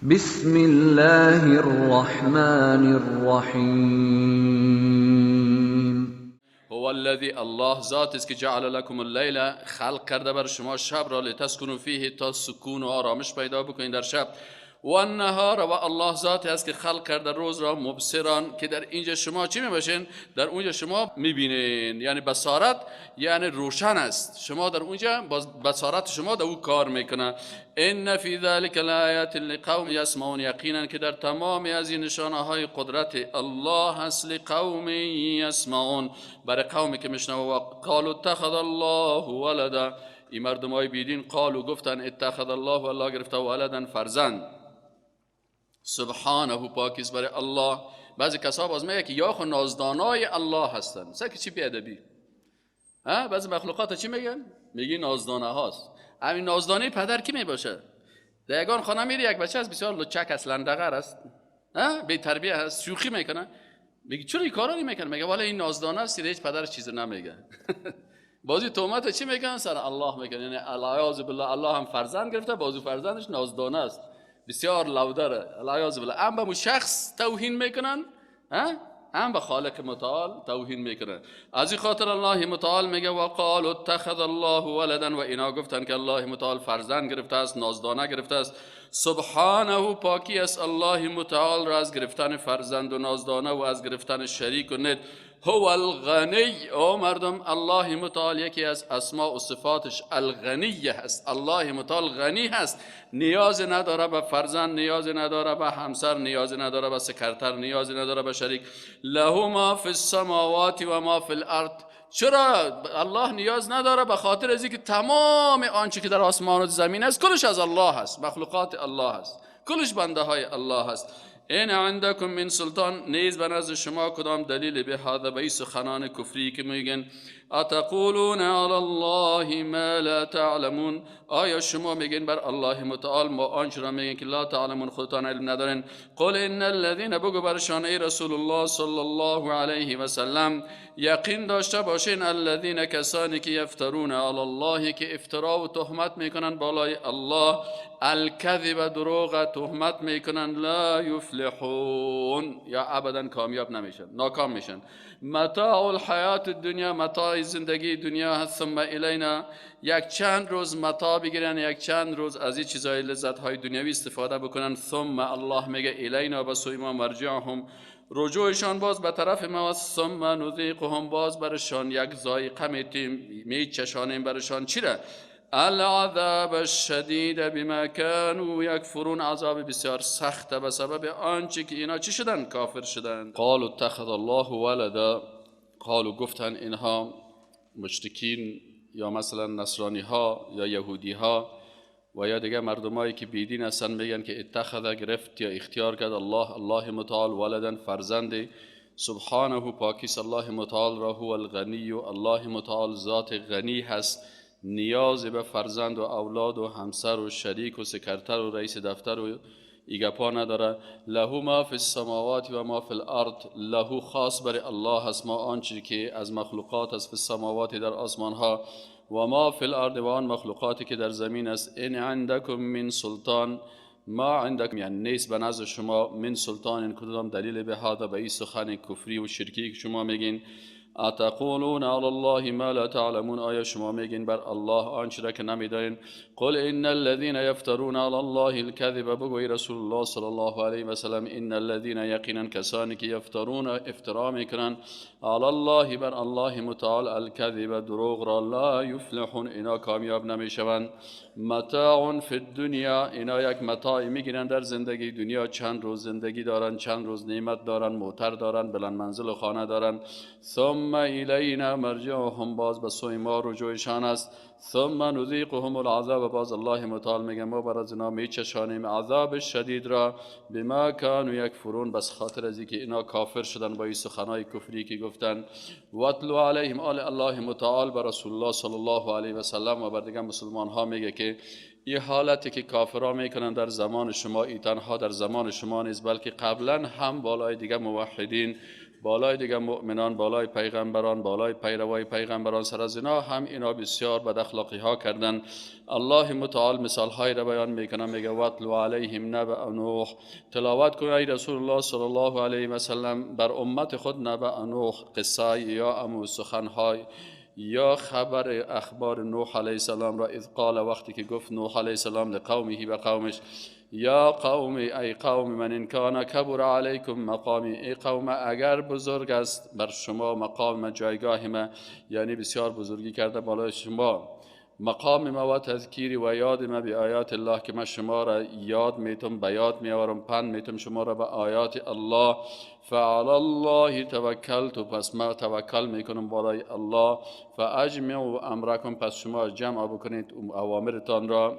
بسم الله الرحمن الرحیم. هو الذی، الله ذات است که جعل لکم اللیل، خلق کرده بر شما شب را، لتسکنوا فیه، تا سکون و آرامش پیدا بکنید در شب، و النهار، و الله ذات است که خلق کرده روز را، مبصران، که در اینجا شما چی میباشین؟ در اونجا شما میبینین، یعنی بصارت، یعنی روشن است، شما در اونجا باز بصارت شما در او کار میکنه. ان فی ذلک لآیات لقوم یسمعون، یقینا که در تمام از این نشانه های قدرت الله هست، لقوم یسمعون، برای قومی که میشنوه. و قالوا اتخذ الله ولدا، این مردم های بیدین قالوا گفتن اتخذ الله، الله گرفته، ولدا فرزند، سبحانه پاکیست برای الله. بعضی کسا باز میگه که یا خو نازدانای الله هستن، سه که چی بیادبی، ها؟ بعضی مخلوقات چی میگن؟ میگی نازدانه هاست. همین نازدانه پدر کی میباشه؟ در یگان خانه میری یک بچه است بسیار لچک است، لندغر است، ها، بی تربیه است، شوخی میکنه، میگه چرا این کارا نمیکنه؟ میگه والا این نازدانه است، هیچ پدرش چیزی نمیگه. بازی تهمت چی میکنن؟ سر الله میکنن، یعنی العیاذ بالله الله هم فرزند گرفته، بازو فرزندش نازدانه است، بسیار لودره، العیاذ بالله. هم به شخص توهین میکنن، هم به خالق متعال توهین میکنن. از این خاطر الله متعال میگه و قالوا اتخذ الله ولدا، و اینا گفتن که الله متعال فرزند گرفته است، نازدانه گرفته است. سبحانه پاکی است الله متعال را از گرفتن فرزند و نازدانه و از گرفتن شریک و ند. هو الغنی، او مردم الله متعال یکی از اسماء و صفاتش الغنی هست. الله متعال غنی هست، نیاز نداره به فرزند، نیاز نداره به همسر، نیاز نداره به سکرتر، نیاز نداره به شریک. له ما فی السماوات و ما فی الارض. چرا الله نیاز نداره؟ به خاطر از اینکه تمام آنچه که در آسمان و زمین است کلش از الله هست، مخلوقات الله هست، کلش بنده های الله هست. این عندکم من سلطان، نیز به نزد شما کدام دلیل به هذا، به این سخنان کفری که میگن. اتقولون علی الله ما لا تعلمون، آیا شما میگین بر الله متعال ما آنچه را میگن که لا تعلمون، خودتان علم ندارین. قل ان الذین، بگو برشان ای رسول الله صلی الله علیه و سلم، یقین داشته باشین الذین، کسانی که یفترون علی الله، که افترا و تهمت میکنن بالای الله، الکذب دروغ تهمت میکنن، لا یفلحون، یا ابدا کامیاب نمیشن، ناکام میشن. متاع الحیات الدنیا، متاع زندگی دنیا هست. ثم الینا، یک چند روز متاع بگیرن، یک چند روز از این چیزهای لذت های دنیوی استفاده بکنن. ثم الله میگه الینا، به سوی ما، مرجعهم، رجوعشان باز به طرف ما. ثم نذیقهم، باز برشان یک ذایقه میتیم، میچشانیم برشان چی را؟ العذاب الشدید بما كانوا یکفرون، عذاب بسیار سخت به سبب آنچه که اینا چی شدن؟ کافر شدن. قالوا اتخذ الله ولدا، قالوا گفتن اینها مشرکین یا مثلا نصرانی ها یا یهودی ها و یا دیگه مردمایی که بیدین هستن، میگن که اتخذ گرفت یا اختیار کرد الله، الله متعال، ولدا فرزند، سبحانه پاکیس الله متعال را، هو الغنی، الله متعال ذات غنی هست، نیاز به فرزند و اولاد و همسر و شریک و سکرتر و رئیس دفتر و ایگپا نداره. له ما فی السماوات و ما فی الارض، له خاص بر الله هست، ما آنچه که از مخلوقات است، فی السماوات در آسمان ها، و ما فی الارض و آن مخلوقاتی که در زمین است. ان عندکم من سلطان، ما عندکم یعنی نیست به نزد شما، من سلطان کدام دلیل به هذا، به این سخن کفری و شرکی که شما میگین. اتقولون علی الله ما لا تعلمون، آیا شما میگین بر الله آنچه را که نمیدانین؟ قل ان الذين یفترون علی الله الكذب، بگوی رسول الله صلی الله علیه و سلم، ان الذين یقینا کسانی که یفترون افترا میکنن، علی الله بر الله متعال، الكذب دروغ را، لا یفلحون اینا کامیاب نمیشوند. متاع فی الدنیا، اینا یک متاع میگیرن در زندگی دنیا، چند روز زندگی دارن، چند روز نعمت دارن، موتر دارن، بلند منزل و خانه دارن. ثم الینا مرجعهم، باز به سوی ما رجوعشان است. ثم نذیقهم العذاب، باز الله متعال میگه ما بر از اینا میچشانیم عذاب شدید را، بما کانوا یکفرون، بس خاطر از اینکه اینا کافر شدن با این سخنای کفری که گفتن. واتلو علیهم، آل الله متعال بر رسول الله صلی الله علیه و سلم و بر دیگر مسلمان ها میگه که این حالتی که کافرها میکنن در زمان شما، ای تنها در زمان شما نیست، بلکه قبلا هم بالای دیگه موحدین بالای دیگه مؤمنان، بالای پیغمبران، بالای پیروای پیغمبران، سر از اینا هم اینا بسیار بد اخلاقی ها کردن. الله متعال مثال های را بیان میکنه، میگه واتلو علیهم نبأ نوح، تلاوت کن ای رسول الله صلی الله علیه و سلم بر امت خود نبأ نوح، قصه یا امو سخنهای یا خبر اخبار نوح علیه السلام را. اذ قال، وقتی که گفت نوح علیه السلام لقومه، به قومش، یا قوم، ای قوم من، ان کان کبر علیکم مقامی، ای قوم اگر بزرگ است بر شما مقام من، جایگاه من، یعنی بسیار بزرگی کرده بالای شما مقام ما، و تذکیری و یاد ما به آیات الله، که من شما را یاد میتم، به یاد میآورم، پند میتم شما را به آیات الله. فعلی الله توکلت، پس ما توکل میکنم بالای الله. فاجمعوا امرکم، پس شما جمع بکنید اوامرتان را،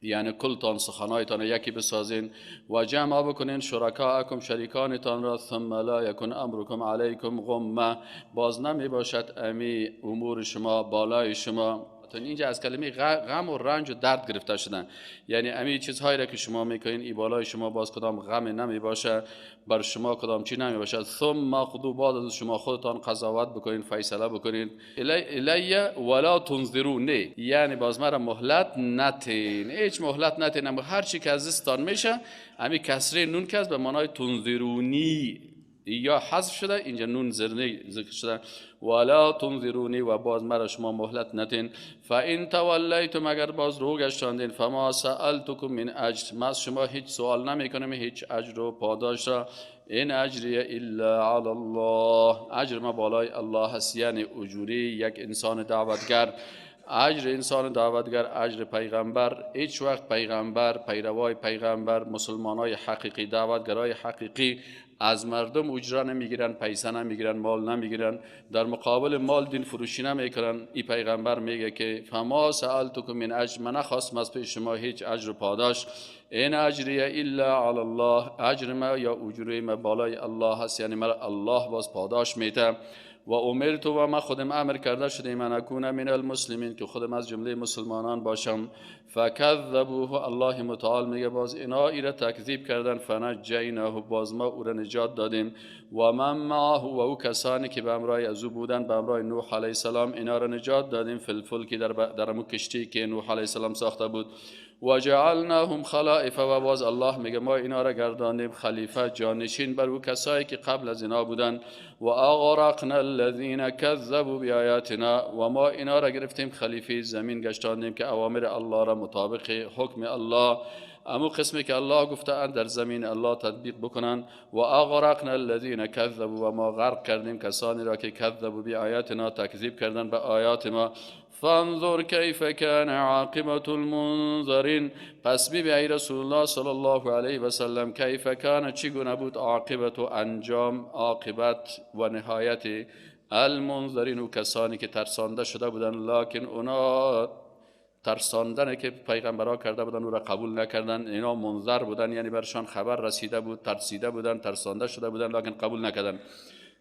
یعنی کلتان سخنایتان یکی بسازین، و جمع بکنین شرکاءکم، شریکانتان را. ثم لا یکن امرکم علیکم غمه، باز نمی باشد امی امور شما بالای شما. اینجا از کلمه غم و رنج و درد گرفته شدن، یعنی امی چیزهایی را که شما میکنین ای بالای شما باز کدام غم نمی باشه، بر شما کدام چی نمی باشه. ثم قضوا، بعد از شما خودتان قضاوت بکنین، فیصله بکنین. الی ولا تنظرونی، یعنی باز مرا مهلت نتین، هیچ مهلت نتین، اما هر چی که از دستتان میشه، امی کسره نون که به معنای تنظرونی یا حذف شده، اینجا نون زرنی ذکر شده. ولا تنظرونی، و باز مرا شما مهلت نتین. فان تولیتم، اگر باز رو گشتاندین، فما سألتکم من اجر، ما از شما هیچ سوال نمیکنم، هیچ اجر و پاداش را. ان اجری الا علی الله، اجر ما بالای الله هست، یعنی اجوری یک انسان دعوتگر، اجر انسان دعوتگر، اجر پیغمبر. هیچ وقت پیغمبر، پیروای پیغمبر، مسلمانای حقیقی، دعوتگرای حقیقی از مردم اجرا نمیگیرن، پیسه نمیگیرن، مال نمیگیرن، در مقابل مال دین فروشی نمیکنن. ای پیغمبر میگه که فما سألتکم من اجر، من نخواستم از پیش شما هیچ اجر و پاداش. ان اجری الا علی الله، اجر ما یا اجوری ما بالای الله هست، یعنی مرا الله باز پاداش میده. و امرت، و ما خودم امر کرده شده، من اکون من المسلمین، که خودم از جمله مسلمانان باشم. فکذبوه، الله متعال میگه باز اینا ایره تکذیب کردن. فنجیناه، باز ما او را نجات دادیم. و من معه، و او کسانی که به امرای از او بودن، به امرای نوح علیه السلام، اینا را نجات دادیم. فی الفلک، در امو کشتی که نوح علیه السلام ساخته بود. و جعلناهم خلائف، و باز الله میگه ما اینا را گرداندیم خلیفه، جانشین بر او کسایی که قبل از اینا بودن. و اغرقنا الذین کذبوا بآیاتنا، و ما اینا را گرفتیم خلیفه زمین گشتاندیم که اوامر الله را مطابق حکم الله، امو قسمی که الله گفته اند در زمین الله تطبیق بکنن. و اغرقنا الذین کذبوا، و ما غرق کردیم کسانی را که کذبوا بآیاتنا، تکذیب کردن به آیات ما. فانظر کیف کان عاقبة المنذرین، پس ببین ای رسول الله صلی الله علیه و سلم، کیف کان، چگونه بود عاقبت و انجام، عاقبت و نهایت المنذرین، و کسانی که ترسانده شده بودن، لکن اونا ترساندن که پیغمبرها کرده بودن او را قبول نکردن. اینا منذر بودن، یعنی برشان خبر رسیده بود، ترسیده بودن، ترسانده شده بودن، لکن قبول نکردن.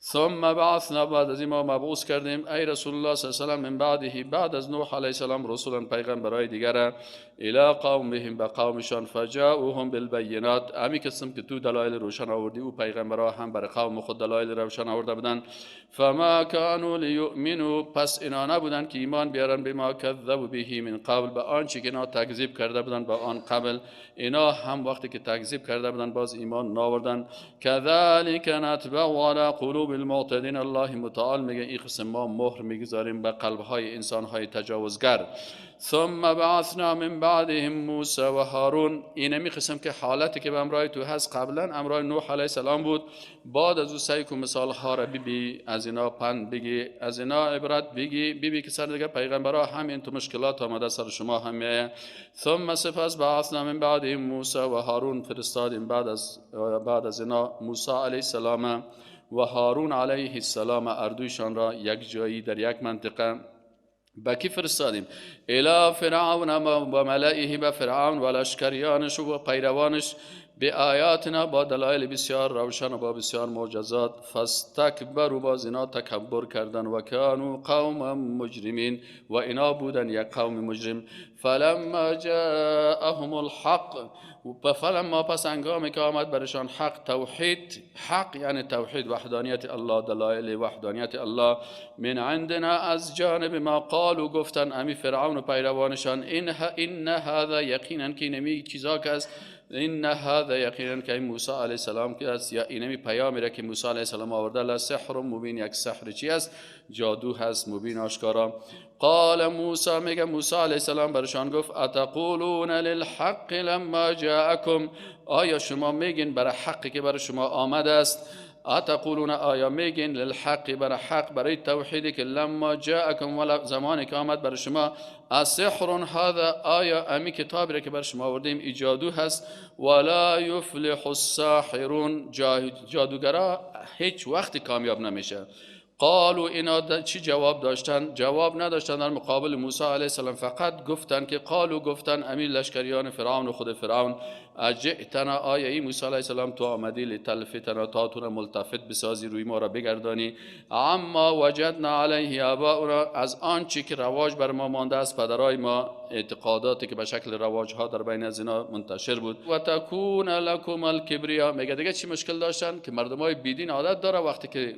ثم بعثنا، بعد از این ما مبعوث کردیم ای رسول الله صلی الله علیه و سلم، من بعده، بعد از نوح علیه السلام، رسولا، پیغمبرای دیگر، الی قومهم، به قومشان، فجاؤهم بالبینات، امی قسم که تو دلایل روشن آوردی، او پیغمبرها هم بر قوم خود دلایل روشن آورده بودن. فما كانوا لیؤمنوا، پس اینا نبودن که ایمان بیارن، بما کذبوا به من قبل، به آنچه که اینا تکذیب کرده بودن با آن قبل. اینا هم وقتی که تکذیب کرده بودن باز ایمان ناوردن. کذلک نتبع علی قلوب المعتدین، الله متعال میگه این قسم ما مهر میگذاریم به قلبهای انسانهای تجاوزگر. ثم بعثنا من بعدهم موسی و هارون، اینمی قسم که حالتی که به امرای تو هست قبلا امرای نوح علیه السلام بود، بعد از او سعی کن مثال ها را ببی، از اینا پند بگی، از اینا عبرت بگی، ببی که سر دیگه پیغمبرها همین تو مشکلات آمده سر شما هم میایه. ثم سپس بعثنا من بعدهم موسی و هارون، فرستادیم بعد از اینا موسی علیه السلام و هارون علیه السلام، اردویشان را یک جایی در یک منطقه به کی فرستادیم؟ الی فرعون و ملئه، به فرعون و لشکریانش و پیروانش، به آیاتنا با دلایل بسیار روشن و با بسیار معجزات، فاستکبروا باز اینا تکبر کردن، و کانوا قوما مجرمین و اینا بودن یک قوم مجرم. فلما جاءهم الحق، فلما پس هنگامی که آمد برشان حق، توحید، حق یعنی توحید، وحدانیت الله، دلایل وحدانیت الله، من عندنا از جانب ما، قالوا گفتن امی فرعون و پیروانشان، این هذا یقینا که اینمی چیزا که است، این هذا یقینا که موسی علیه السلام که است، یا اینمی پیامی را که موسی علیه السلام آورده، لسحر مبین، یک سحر چی است؟ جادو هست، مبین آشکارا. قال موسی، میگه موسی علیه السلام برشان گفت اتقولون للحق لما جاءکم، آیا شما میگین برای حقی که برای شما آمده است؟ اتقولون آیا میگین للحق برای حق، برای توحیدی که لما جاءکم ولا زمانی که آمد برای شما، اسحر هذا آیا امی کتابی را که بر شما آوردیم ای جادو هست؟ ولا یفلح الساحرون، جادوگرا هیچ وقت کامیاب نمیشه. قالوا اینا چی جواب داشتن؟ جواب نداشتن در مقابل موسی علیه السلام، فقط گفتن که قالوا گفتن امیر لشکریان فرعون و خود فرعون، اجئتنا آیا ای موسی علیه السلام تو آمدی لتلفتنا تا تو را ملتفت بسازی، روی ما را بگردانی، اما وجدنا علیه آباؤنا از آنچه که رواج بر ما مانده است پدرای ما، اعتقاداتی که به شکل رواج ها در بین از اینا منتشر بود. و تکون لکم الکبریا، میگه دیگه چی مشکل داشتن؟ که مردمای بیدین عادت داره وقتی که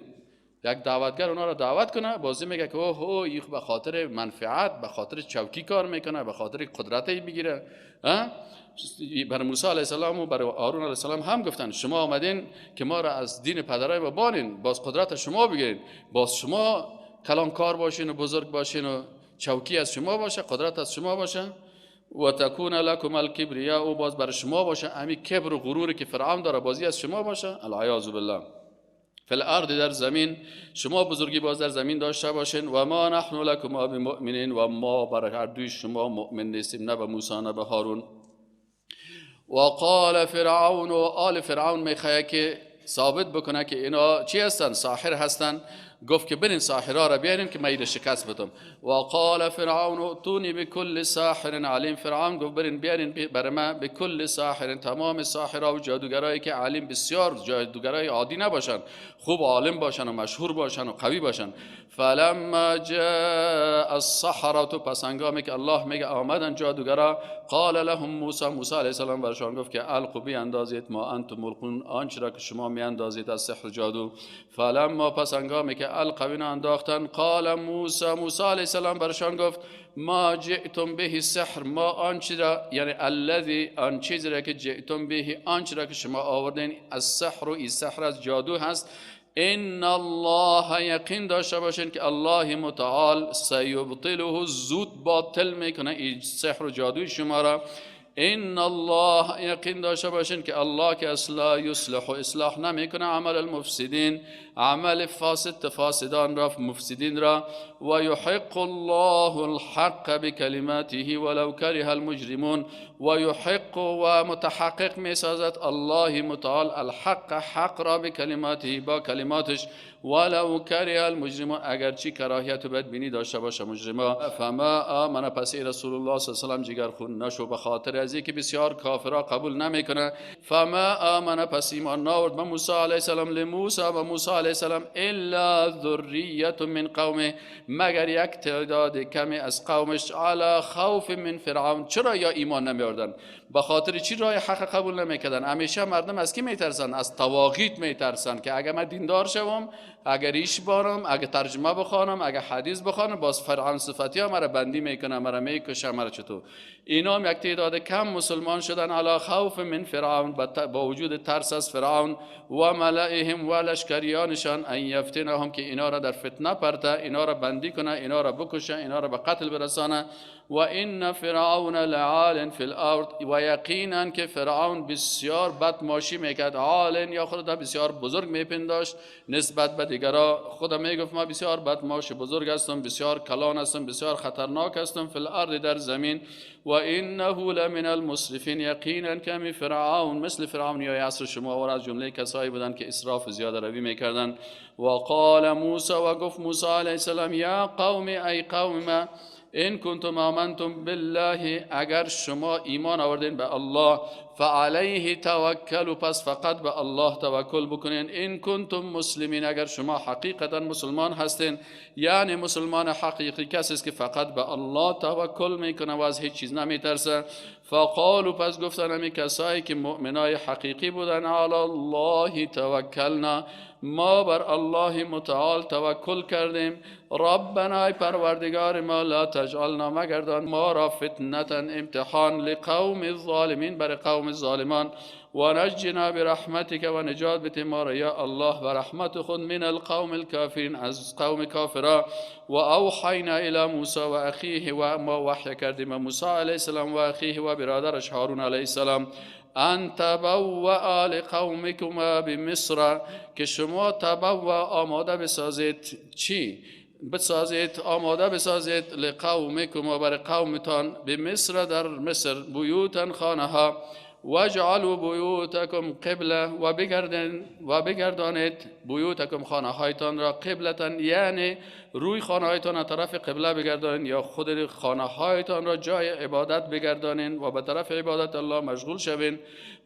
یک دعوتگر اونا را دعوت کنه، بازی میگه که اوه این به خاطر منفعت، به خاطر چوکی کار میکنه، به خاطر قدرت میگیره. بر موسی علیه السلام و بر هارون علیه السلام هم گفتن شما آمدین که ما را از دین پدرای ما بانین، باز قدرت شما بگیرین، باز شما کلانکار باشین و بزرگ باشین و چوکی از شما باشه، قدرت از شما باشه. و تکون لکم الکبریا، او باز بر شما باشه امی کبر و غروری که فرعون داره بازی از شما باشه، العیاذ بالله. فی الارض در زمین، شما بزرگی باز در زمین داشته باشین. و ما نحن لکم بمؤمنین، و ما برای هر دوی شما مؤمن نیستیم، نه به موسی نه به هارون. و قال فرعون، و آل فرعون میخواه که ثابت بکنه که اینا چی هستن؟ ساحر هستن. گفت که برین ساحرها را بیارین که من شکست بدم. و قال فرعون ائتونی بكل ساحر علیم، فرعون گفت برین بیارین برای من بكل ساحر، تمام ساحرها و جادوگرایی که علیم، بسیار جادوگرای عادی نباشن، خوب عالم باشن و مشهور باشن و قوی باشن. فلما جاء السحرة، پس هنگامی که الله میگه آمدن جادوگرا، قال لهم موسی، موسی علیه السلام برشان گفت که القوا بیاندازید، ما انتم ملقون، آنچه را که شما میاندازید از سحر جادو. فلما پس هنگامی که القوا انداختن، قال موسی، موسی علیه السلام برشان گفت ما جئتم به سحر، ما آنچه را، یعنی الذی، آن چیزی را که جئتم به، آنچه را که شما آوردین، از سحر و این سحر از جادو هست. ان الله، یقین داشته باشین که الله متعال سیبطله، زود باطل میکنه این سحر و جادوی شما را. ان الله، یقین داشته باشین که الله که اصلا یصلح و اصلاح نمیکنه عمل المفسدین، عمل فاسد فاسدان را، مفسدین را. و یحق الله الحق بکلماته ولو کره المجرمون، و یحق و متحقق میسازد الله متعال الحق، حق را، بکلماته، با کلماتش، ولو کره المجرمون، اگرچه کراهیت و بدبینی داشته باشه مجرما. فما آمن، پس ای رسول الله صلی الله علیه و سلم جگر خون نشو به خاطر از اینکه بسیار کافرا قبول نمیکنه. فما آمن، پس ایمان ناورد به موسی علیه السلام، لموسی و موسی علیه السلام، الا ذریه من قومه، مگر یک تعداد کمی از قومش، علی خوف من فرعون. چرا یا ایمان نمیاردن؟ به خاطر چی راه حق قبول نمیکردن؟ همیشه مردم از کی میترسن؟ از طواغیت میترسن که اگر من دیندار شوم، اگر ریش بارم، اگر ترجمه بخوانم، اگر حدیث بخوانم، باز فرعون صفتی ها مرا بندی میکنه، مرا میکشه، مرا چطور. اینا هم یک تعداد کم مسلمان شدن، علی خوف من فرعون، با وجود ترس از فرعون و ملئهم و لشکریانشان، ان یفتنهم، که اینا را در فتنه پرته، اینا را بندی کنه، اینا را بکشه، اینا را به قتل برسانه. و ان فرعون لعال فی الارض، و یقینا که فرعون بسیار بد ماشی میکرد، عال یا خود بسیار بزرگ میپنداشت نسبت به دیگرا. خدا میگفت ما بسیار بد ماش بزرگ هستم، بسیار کلان هستم، بسیار خطرناک هستم، فی الارض در زمین. و انه لمن المسرفین، یقینا که فرعون مثل فرعون یا عصر شما و از جمله کسایی بودند که اسراف زیاده روی میکردند. و قال موسی، و گفت موسی علیه السلام، یا قوم، ای قوم ما، ان کنتم آمنتم بالله، اگر شما ایمان آوردین به الله، فعلیه توکل، پس فقط به الله توکل بکنین. این کنتم مسلمین، اگر شما حقیقتا مسلمان هستین، یعنی مسلمان حقیقی کسی است که فقط به الله توکل میکنه و از هیچ چیز نمیترسه. فقالوا، پس گفتن همی کسایی که مؤمنای حقیقی بودن، علی الله توکلنا، ما بر الله متعال توکل کردیم. ربنا، پروردگار ما، لا تجعلنا، مگردان ما را فتنة امتحان لقوم الظالمین، بر قوم ظالمان. و نجنا برحمتک، و نجات بده ما را یا الله و رحمت خود، من القوم الکافرین، از قوم کافرا. و اوحینا الی موسی و اخیه، و ما وحی کردیم موسی علیه السلام و اخیه و برادرش هارون علیه السلام، ان تبوأ لقومکما بمصر، که شما تبوأ آماده بسازید، چی؟ بسازید، آماده بسازید لقومکما، بر قومتان، بمصر، در مصر، بیوتا، خانه ها. واجعلوا بیوتکم قبله، و بگردانید بیوتکم، خانه هایتان را، قبلتا، یعنی روی خانه هایتان طرف قبله بگردانید، یا خود خانه هایتان را جای عبادت بگردانید و به طرف عبادت الله مشغول شوین،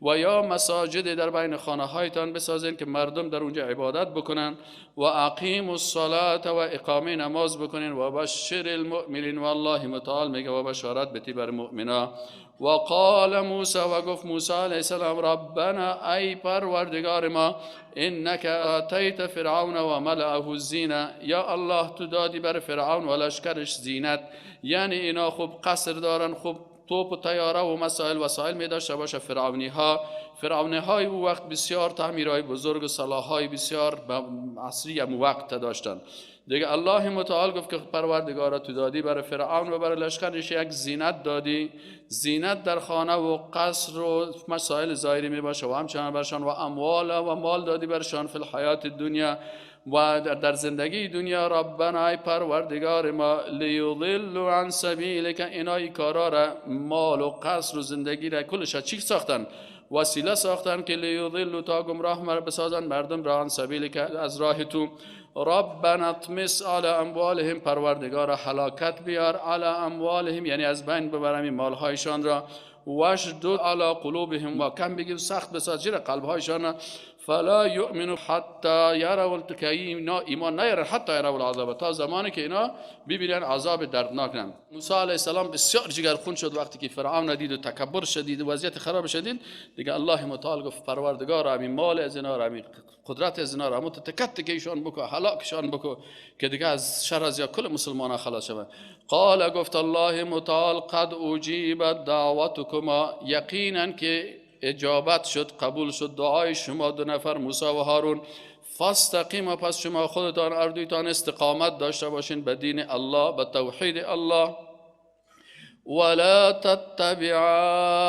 و یا مساجد در بین خانه هایتان بسازین که مردم در اونجا عبادت بکنن. و اقیموا الصلاة، و اقامه نماز بکنین. و بشر المؤمنین، و الله متعال میگه و بشارت بتی بر مؤمنا. و قال موسی، و گفت موسی علیه السلام، ربنا، ای پروردگار ما، انک آتیت فرعون و ملأه الزینه، یا الله تو دادی بر فرعون و لشکرش زینت، یعنی اینا خوب قصر دارن، خوب توپ و طیاره و مسائل وسایل می داشته باشه. فرعونی ها، فرعونی های او وقت بسیار تعمیرهای بزرگ و سلاحهای بسیار عصری هم وقت داشتن دیگه. الله متعال گفت که پروردگارا تو دادی برای فرعون و برای لشکرش یک زینت دادی، زینت در خانه و قصر و مسائل ظاهری می باشه، و همچنان برشان و اموال و مال دادی برشان، فی الحیات دنیا، و در زندگی دنیا. ربنا، ای پروردگار ما، لیضلوا عن سبیلک، اینا ای کارا را، مال و قصر و زندگی را کلش چی ساختن؟ وسیله ساختن که لیضلوا، تا گمراه بسازن مردم را، عن سبیلک، از راه تو. ربنا اطمس علی اموالهم، پروردگار هلاکت بیار، علی اموالهم یعنی از بین ببرم این مالهایشان را، واشدد علی قلوبهم، و کم بگیر سخت بساز چرا قلبهایشان، فلا یؤمنوا حتی یروا، که اینا ایمان نیارن، حتی یروا العذاب، تا زمانی که اینا ببینن عذاب دردناک. نه موسی علیه السلام بسیار جگرخون شد وقتی که فرعون دید و تکبر شدید و وضعیت خراب شدید دیگه. الله متعال گفت پروردگار همین مال از اینا را، همین قدرت از اینا را همون تکت تکه ایشان بکو، هلاکشان بکو که دیگه از شر از یا کل مسلمان خلاص شود. قال، گفت الله متعال، قد اجیبت دعوتکما، یقینا که اجابت شد، قبول شد دعای شما دو نفر موسی و هارون. فاستقیما، پس شما خودتان اردویتان استقامت داشته باشین به دین الله، به توحید الله. ولا تتبعان،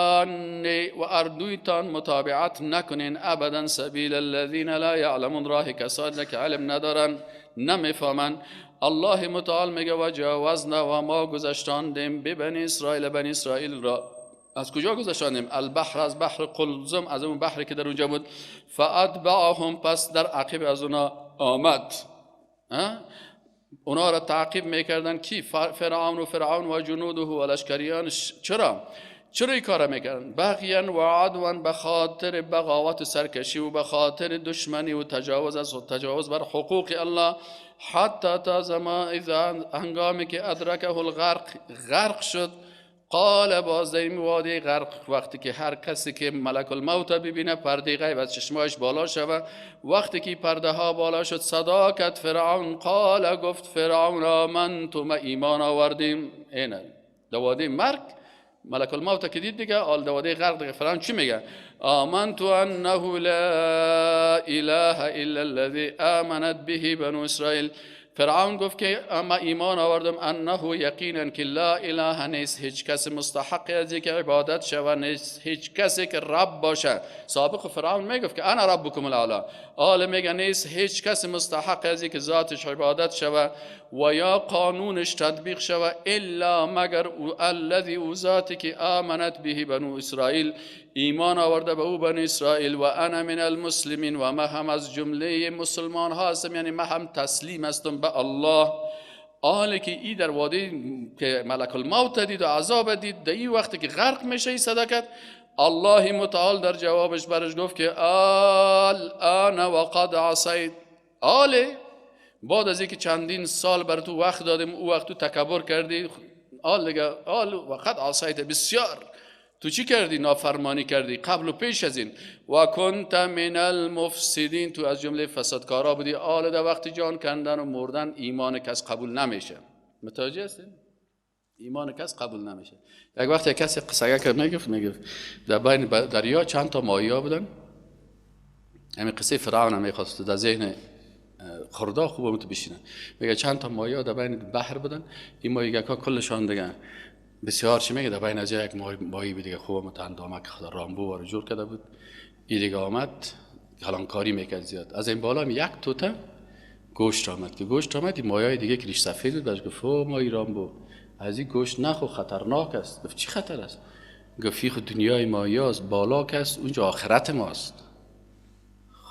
و اردویتان متابعت نکنین ابدا، سبیل الذین لا یعلمون، راه کسانی که علم ندارن، نمیفهمن. الله متعال میگه و جاوزنا، و ما گذشتاندیم، به بنی اسرائیل، بنی اسرائیل را از کجا گذشتاندیم؟ البحر، از بحر قلزم، از اون بحری که در اونجا بود. فاتبعهم، پس در عقب از اونا آمد، اونا را تعقیب میکردن کی؟ فرعون و فرعون و جنوده و لشکریانش. چرا؟ چرا این کار میکردن؟ بغیا و عدوا، به خاطر بغاوت و سرکشی و به خاطر دشمنی و تجاوز از تجاوز بر حقوق الله. حتی تا زمان اذا، هنگامی که ادرکه الغرق، غرق شد. قال، باز در این وادی غرق وقتی که هر کسی که ملک الموت ببینه پرده غیب از چشمایش بالا شوه، وقتی که پرده ها بالا شد، صدا کرد فرعون، قال، گفت فرعون، آمنت، ما ایمان آوردیم. اینه در وادی مرگ ملک الموت که دید دیگه، آل در وادی غرق دیگه فرعون چی میگه؟ آمنت انه لا اله الا الذي آمنت به بنو اسرائیل. فرعون گفت که اما ایمان آوردم، انه یقینا که لا اله نیست، هیچ کس مستحق از که عبادت شود نیست، هیچ کسی که رب باشه. سابق فرعون میگفت که انا ربکم الاعلی، آل میگه نیست هیچ کس مستحق از که ذاتش عبادت شود و یا قانونش تطبیق شود، الا مگر الذی، او ذاتی که آمنت به بنو اسرائیل، ایمان آورده به او بنی اسرائیل، و انا من المسلمین، و ما هم از جمله مسلمان ها هستم، یعنی ما هم تسلیم هستم به الله. آله که ای در وادی که ملک الموت دید و عذاب دید، در این وقتی که غرق میشه ای صدا کرد. الله متعال در جوابش برش گفت که الان وقد عصیت. آله بعد از اینکه چندین سال بر تو وقت دادیم، او وقت تو تکبر کردی، آل دیگه، آل وقد عصیت، بسیار تو چی کردی؟ نافرمانی کردی قبل و پیش از این. و کنت من المفسدین، تو از جمله فسادکارا بودی. آل در وقت جان کندن و مردن ایمان کس قبول نمیشه. متوجه هستین؟ ایمان کس قبول نمیشه. یک وقت یک کسی قصه که میگفت در بین دریا چند تا ماهی بودن. همین قصه فرعون هم میخواست در ذهن خردا خوب تو بشینن. میگه چند تا ماهی در بین بحر بودن، این ماهیگکا کلشان دیگه بسیار چی میگه در بین از یک ماهی بود دیگه خوب متندامک خدا رامبو وارو جور کرده بود. این دیگه آمد کلانکاری میکرد زیاد. از این بالا هم یک توته گوشت آمد که گوشت آمد، این ماهی دیگه که ریش سفید بود بهش گفت او ماهی رامبو از این گوشت نخو، خطرناک است. گفت چی خطر است؟ گفت خود دنیای ماهی است، بالا است، اونجا آخرت ماست.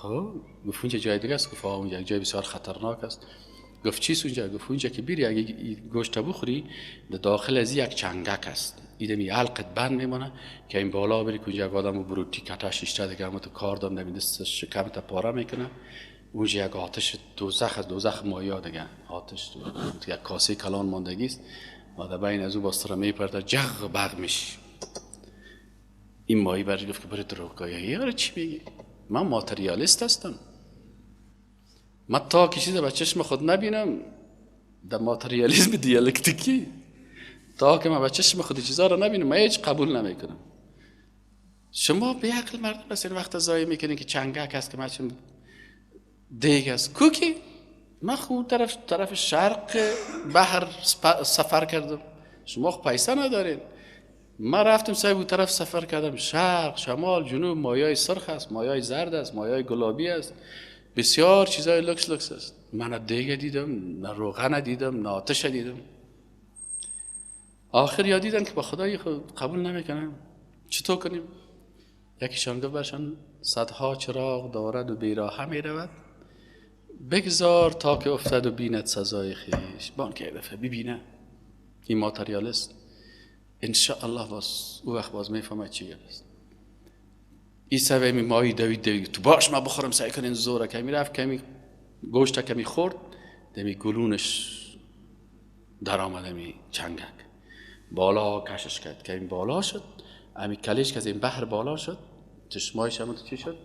خب گفت اونجا جای دیگه است. گفت اونجا یک جای بسیار خطرناک است. گفت چیست اونجا؟ گفت اونجا که بیری اگه گوشت بخوری در داخل از یک چنگک است، ایدمی حلقت بند میمانه که این بالا بری که اونجا یک آدم بروتی کتش شیشته دیگه همه تو کار دام نمیده، شکم تا پاره میکنه. اونجا یک آتش دوزخ است، دوزخ مایا دیگه، آتش یک کاسه کلان ماندگی است و در بین از او باستر میپرده جغ بغ میشی. این ماهی برش گفت که برای دروغگویی یاره چی میگی؟ من ماتریالیست هستم، من تا که چیز به چشم خود نبینم در ماتریالیسم دیالکتیکی، تا که من به چشم خود چیزا رو نبینم من هیچ قبول نمیکنم. شما به عقل مردم بس این وقت ضایع میکنین که چنگک هست که من چون دیگ است کوکی. من خود طرف شرق بحر سفر کردم، شما خب پیسه ندارین. من رفتم سعی بود طرف سفر کردم، شرق، شمال، جنوب، مایای سرخ است، مایای زرد است، مایای گلابی است، بسیار چیزای لکس لکس است. من نه دیگه دیدم، نه روغن دیدم، نه آتش دیدم. آخر یا دیدن که با خدای خود قبول نمیکنم، چطور کنیم؟ یکیشان گفت برشان صدها چراغ دارد و بیراهه میرود، بگذار تا که افتد و بیند سزای خویش. بان که دفعه ببینه این ماتریالیست، انشاءالله باز او وقت باز میفهمه چی است. این سوی می ماهی دوید دوید تو باش ما بخورم، سعی کنین زوره کمی رفت، کمی گوشت کمی خورد، دمی گلونش در آمد، می چنگک بالا کشش کرد، کمی بالا شد، امی کلش که از این بحر بالا شد، چشمایش هم چی شد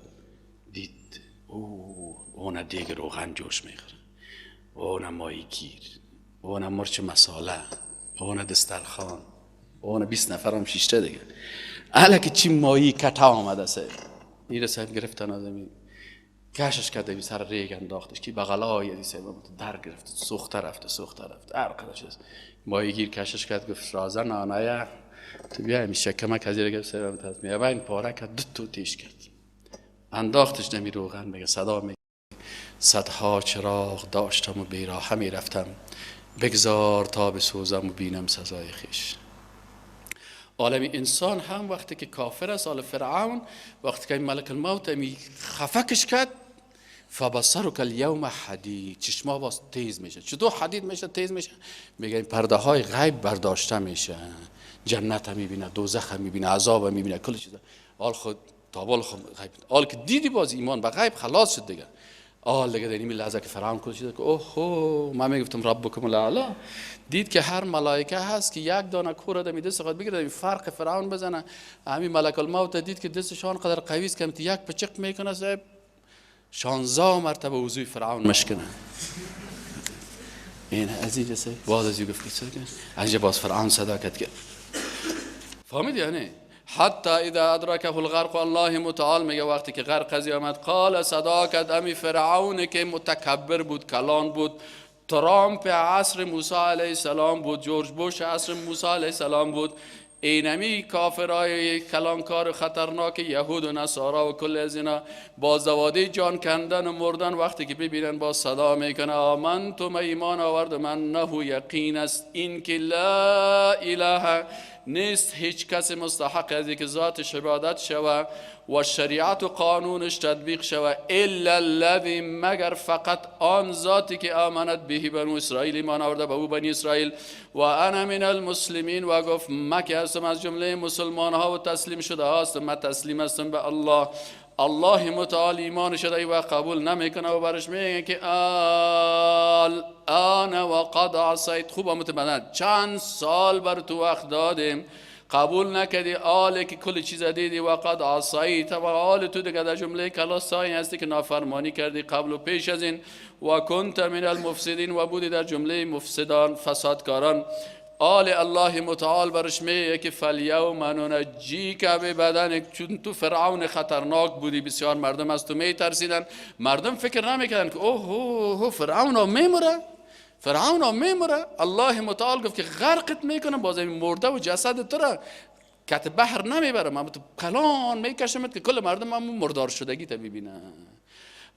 دید او نه دیگ روغن جوش میخوره، او نه ماهی گیر، او نه مرچ مساله، او نه دسترخوان، او نه 20 نفر هم شیشته دیگه. اهل که چی ماهی کتا آمده سه این صاحب گرفتن آدمی کشش کرده بی سر ریگ انداختش که بغلای دی صاحب در گرفت، سوخته رفته سوخته رفته هر قدر چیز. ماهی گیر کشش کرد گفت رازه نانایا تو بیا همیشه کمک از گرفت صاحب تصمیه این پاره کرد، دو تو تیش کرد انداختش نمی روغن. میگه صدا میگه صدها چراغ داشتم و بیراهه میرفتم، بگذار تا بسوزم و بینم سزای خویش. عالم انسان هم وقتی که کافر است، عالم فرعون وقتی که ملک الموت می خفکش کرد، فبصرک الیوم حدید، چشما باز تیز میشه. چطور حدید میشه تیز میشه؟ میگه این پرده های غیب برداشته میشه، جنت هم میبینه، دوزخ هم میبینه، عذاب هم میبینه، کل چیزا. حال خود تابال خود غیب، حال که دیدی باز ایمان به غیب خلاص شد دیگه. آل دیگه در این لحظه که فرعون کل چیزا که اوه من میگفتم ربکم الاعلی، دید که هر ملائکه هست که یک دانه کور دمی دست خود بگیره این فرق فرعون بزنه. همین ملک الموت دید که دستشان قدر قوی است که یک پچق میکنه صاحب 16 مرتبه وضوی فرعون مشکنه. این از اینجا سه باز از گفت که اینجا باز فرعون صدا کرد که فهمید یعنی حتی اذا ادرکه الغرق. الله متعال میگه وقتی که غرق از آمد، قال صدا کرد امی فرعون که متکبر بود، کلان بود، ترامپ عصر موسی علیه السلام بود، جورج بوش عصر موسی علیه السلام بود، اینمی کافرای کلانکار خطرناک یهود و نصارا و کل از اینا با زواده جان کندن و مردن وقتی که ببینن با صدا میکنه آمنت، من ایمان آوردم، انه یقین است این که لا اله نیست هیچ کس مستحق از که ذاتش عبادت شوه و شریعت و قانونش تطبیق شوه الا الذی، مگر فقط آن ذاتی که آمنت به بنو اسرائیل، ایمان آورده به او بنی اسرائیل، و انا من المسلمین، و گفت من که هستم از جمله مسلمان ها و تسلیم شده هستم، من تسلیم هستم به الله. الله متعال ایمان شده و قبول نمیکنه و برش میگه که الان و قد عصیت. خوب متمدن چند سال بر تو وقت دادیم قبول نکردی، آله که کل چیز دیدی، و قد عصیت، و آل تو دیگه در جمله کلاسایی هستی که نافرمانی کردی قبل و پیش از این، و کنت من المفسدین، و بودی در جمله مفسدان فسادکاران. آل الله متعال برش میگه که فالیوم ننجیک ببدنک، چون تو فرعون خطرناک بودی، بسیار مردم از تو میترسیدن، مردم فکر نمیکردن که اوه اوه فرعون میمره، فرعون میمره. الله متعال گفت که غرقت میکنم، باز این مرده و جسد تو را کت بحر نمیبرم، من تو کلان میکشمت که کل مردم هم مردار شدگی تا ببینن.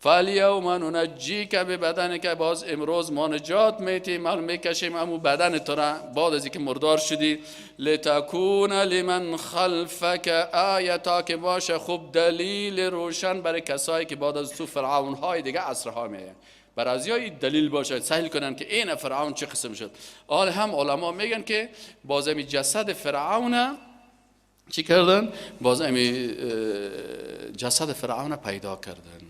فالیوم ننجیک ببدنک، باز امروز ما نجات میتیم، ما میکشیم امو بدن تو را بعد از اینکه مردار شدی، لتکون لمن خلفک آیه، تا که باشه خوب دلیل روشن برای کسایی که بعد از تو فرعون های دیگه عصرها میاین، برای از دلیل باشه سهل کنن که این فرعون چه قسم شد. آل هم علما میگن که باز امی جسد فرعون چی کردن؟ باز امی جسد فرعون پیدا کردن.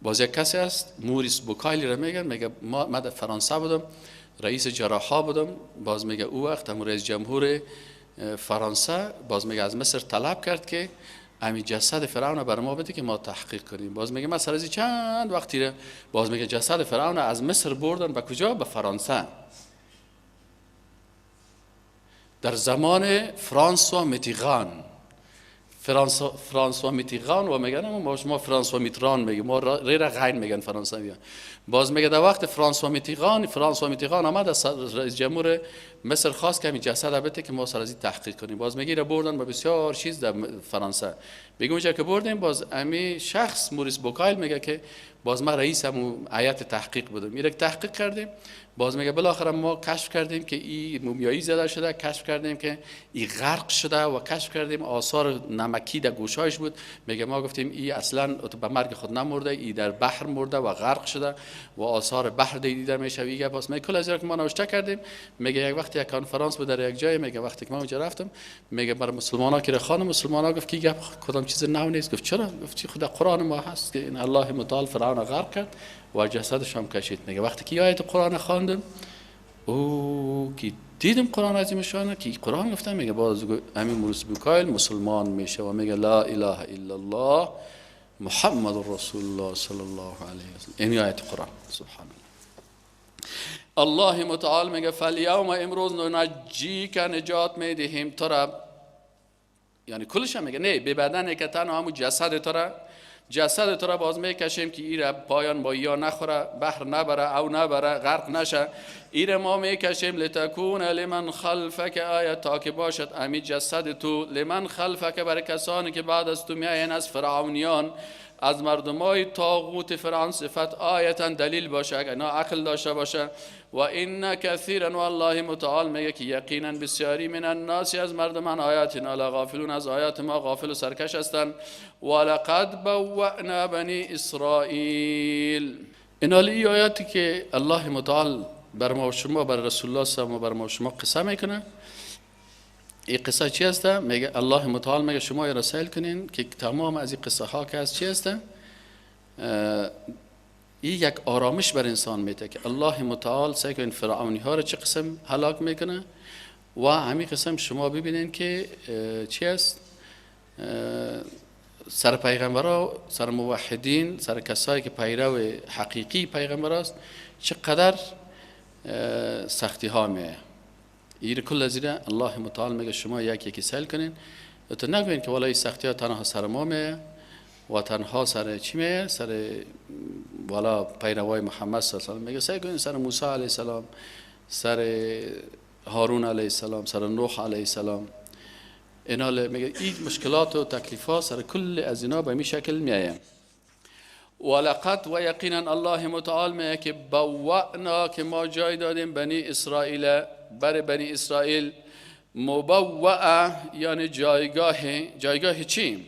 باز یک کسی است موریس بوکایلی را میگن، میگه ما در فرانسه بودم، رئیس جراحا بودم، باز میگه او وقت هم رئیس جمهور فرانسه باز میگه از مصر طلب کرد که امی جسد فرعون بر ما بده که ما تحقیق کنیم. باز میگه ما سر از چند وقتی را باز میگه جسد فرعون از مصر بردن به کجا؟ به فرانسه. در زمان فرانسوا میتیغان، فرانسوا میتیغان و میگن ما شما فرانسوا میتران میگیم، ما ری را غین میگن فرانسوی. باز میگه در وقت فرانسوا میتیغان، فرانسوا میتیغان آمد از رئیس جمهور مصر خواست که همین جسد بده که ما سر از این تحقیق کنیم. باز میگه را بردن با بسیار چیز در فرانسه. میگه اونجا که بردیم باز امی شخص موریس بوکایل میگه که باز ما رئیس همون هیئت تحقیق بودم، میره تحقیق کردیم. باز میگه بالاخره ما کشف کردیم که این مومیایی زده شده، کشف کردیم که این غرق شده و کشف کردیم آثار نمکی در گوشایش بود. میگه ما گفتیم این اصلا به مرگ خود نمرده، این در بحر مرده و غرق شده و آثار بحر دیده میشه. میگه باز میگه کل از که ما نوشته کردیم. میگه یک وقت یک کنفرانس بود در یک جای، میگه وقتی که ما اونجا رفتم، میگه بر مسلمانا که خانم مسلمانا گفت که گپ کدام چیز نو نیست. گفت چرا؟ گفت خدا قرآن ما هست که این الله متعال فرعون غرق کرد و جسدش هم کشید. میگه وقتی که آیت قرآن خواندم او که دیدم قرآن عظیم شانه که قرآن گفتم، میگه باز همین موریس بوکایل مسلمان میشه و میگه لا اله الا الله محمد رسول الله صلی الله علیه و سلم. این آیت قرآن. سبحان الله. الله متعال میگه فالیوم امروز ننجیک، نجات میدهیم تو را، یعنی کلش هم میگه نه به بدن که تنها همون جسد تو را، جسد تو را باز میکشیم که ایره پایان با یا نخوره، بحر نبره او نبره، غرق نشه. ایره ما میکشیم لتکون لمن خلفک آیه، تا که باشد امی جسد تو لمن خلفک، برای کسانی که بعد از تو میاین، از فرعونیان، از مردمای طاغوت فرعون صفت، آیتا دلیل باشه اگر اینا عقل داشته باشه. و ان کثیرا، والله متعال میگه که یقینا بسیاری من الناس، از مردمان آیاتنا لغافلون، از آیات ما غافل و سرکش هستند. ولقد بوأنا بنی اسرائیل. این حالی آیاتی که الله متعال بر ما و شما، بر رسول الله صلی الله علیه و بر ما و شما قصه میکنه. این قصه چی هست؟ میگه الله متعال میگه شما را سیل کنین که تمام از این قصه ها که از چی هست؟ این یک آرامش بر انسان میده که الله متعال سعی کنین فرعونی ها را چه قسم هلاک میکنه و همین قسم شما ببینین که چی هست؟ سر پیغمبرا، سر موحدین، سر کسایی که پیرو حقیقی پیغمبر است چقدر سختی ها میه. این کل از الله متعال میگه شما یک یکی سیل کنین، تو نگوین که والله سختی ها تنها سر ما میه و تنها سر چی میه؟ سر والا پیروای محمد صلی الله علیه و سلم. میگه سیل کنین سر موسی علیه السلام، سر هارون علیه السلام، سر نوح علیه السلام. اینا میگه این مشکلات و تکلیفات سر کل از اینا به می شکل میایه. ولقد و یقینا الله متعال میگه که بوأنا، که ما جای دادیم بنی اسرائیل، بر بنی اسرائیل مبوأ یعنی جایگاه، جایگاه چی؟